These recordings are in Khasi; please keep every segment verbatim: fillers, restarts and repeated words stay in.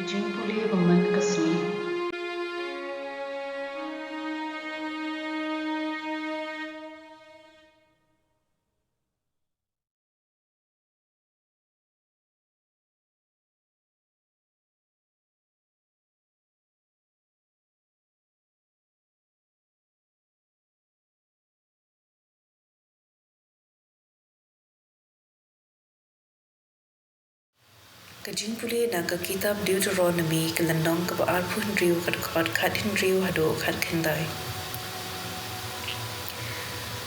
Jingpule ba man ka sngi. Ka jingpule na ka kitab Deuteronomi, ka lynnong kaba arphew hynriew, ka dkhot khathynriew haduh khatkhyndai.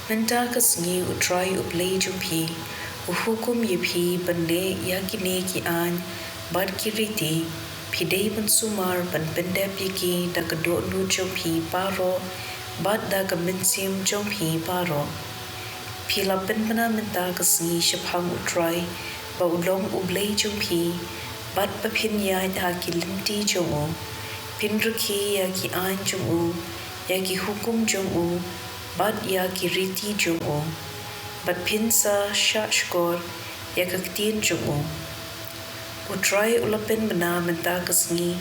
Mynta ka sngi U Trai U Blei jong phi u hukum ïa phi ban leh ïa kine ki aiñ bad ki riti, phi dei ban sumar ban pyndep ïa ki da ka dohnud jong phi baroh bad da ka mynsiem jong phi baroh. Phi la pynbna mynta ka sngi shaphang U Trai ba u long U Blei jong phi, bad ba phin ïaid ha ki lynti jong u. Phin rkhie ïa ki aiñ jong u, ïa ki hukum jong u, bad ïa ki riti jong u, bad phin sa shahshkor ïa ka ktien jong u. U Trai u la pynbna mynta ka sngi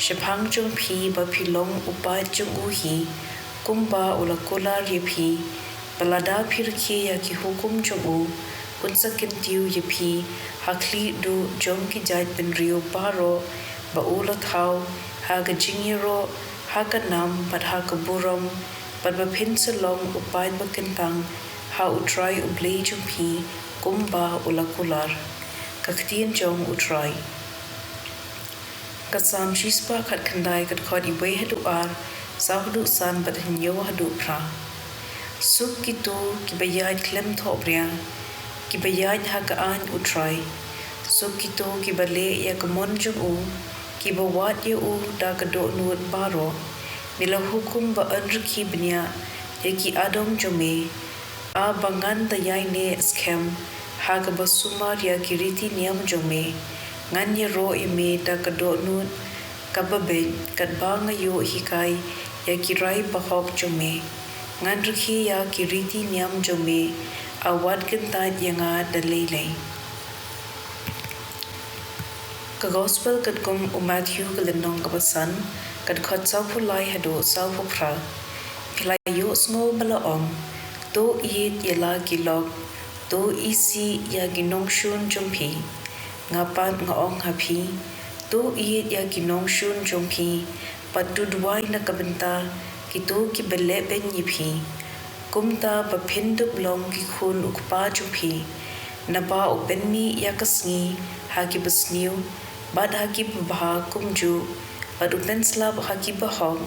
shaphang jong phi ba phi long u paid jong u hi, kumba u la kular ïa phi, ba lada phi rkhie ïa ki hukum jong u, un sa kyntiew ïa phi ha khlieh duh jong ki jaitbynriew baroh ba u la thaw ha ka jingïaroh, ha ka nam bad ha ka burom, bad ba phin sa long u paid ba kyntang ha U Trai U Blei jong phi, kumba u la kular. Ka ktien jong U Trai. Ka Salm shispah khatkhyndai, ka dkhot iwei haduh ar, saw haduh san bad hynñiew haduh phra. Suk kito kiba ïaid khlem thohbria, kiba ïaid ha ka aiñ U Trai. Suk kito kiba leh ïa ka mon jong u, kiba wad ïa u da ka dohnud baroh. Me la hukum ba yn rkhie bniah ïa ki adong jong me, a ba ngan da ïaineh skhem ha kaba sumar ïa ki riti niam jong me. Ngan ïaroh ïa me da ka dohnud kaba beit, katba nga ïoh hikai ïa ki rai bahok jong me. Ngan rkhie ïa ki riti niam jong me, a wat kyntait ïa nga da lei lei. Ka Gospel katkum u Matthew, ka lynnong kaba san, ka dkhot sawphew lai haduh sawphew phra. Phi la ïohsngew ba la ong, to ïeit ïa la ki lok, to isih ïa ki nongshun jong phi. Nga pat nga ong ha phi, to ïeit ïa ki nongshun jong phi, bad to duwai na ka bynta kito kiba lehbeiñ ïa phi. Kumta ba phin dup long ki khun u Kpa jong phi, naba u pynmih ïa ka sngi ha kiba sniew bad ha kiba bha kumjuh, bad u pynslap ha kiba hok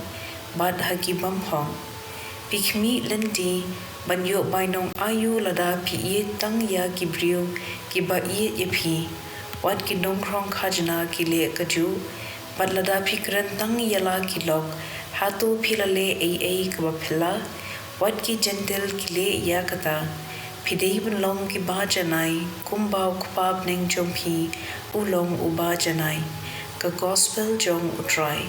bad ha ki bym hok. Phi khmih lynti ban ïoh bainong aïu lada phi ïeit tang ïa ki briew kiba ïeit ïa phi? Wat ki nongrong khajna ki leh kajuh. Bad lada phi kren tang ïa la ki lok, hato phi la leh ei ei kaba phylla? Wat ki Jentil ki leh ïa kata. Phi dei ban long kiba janai, kumba u Kpa bneng jong phi u long uba janai. Ka Gospel jong U Trai.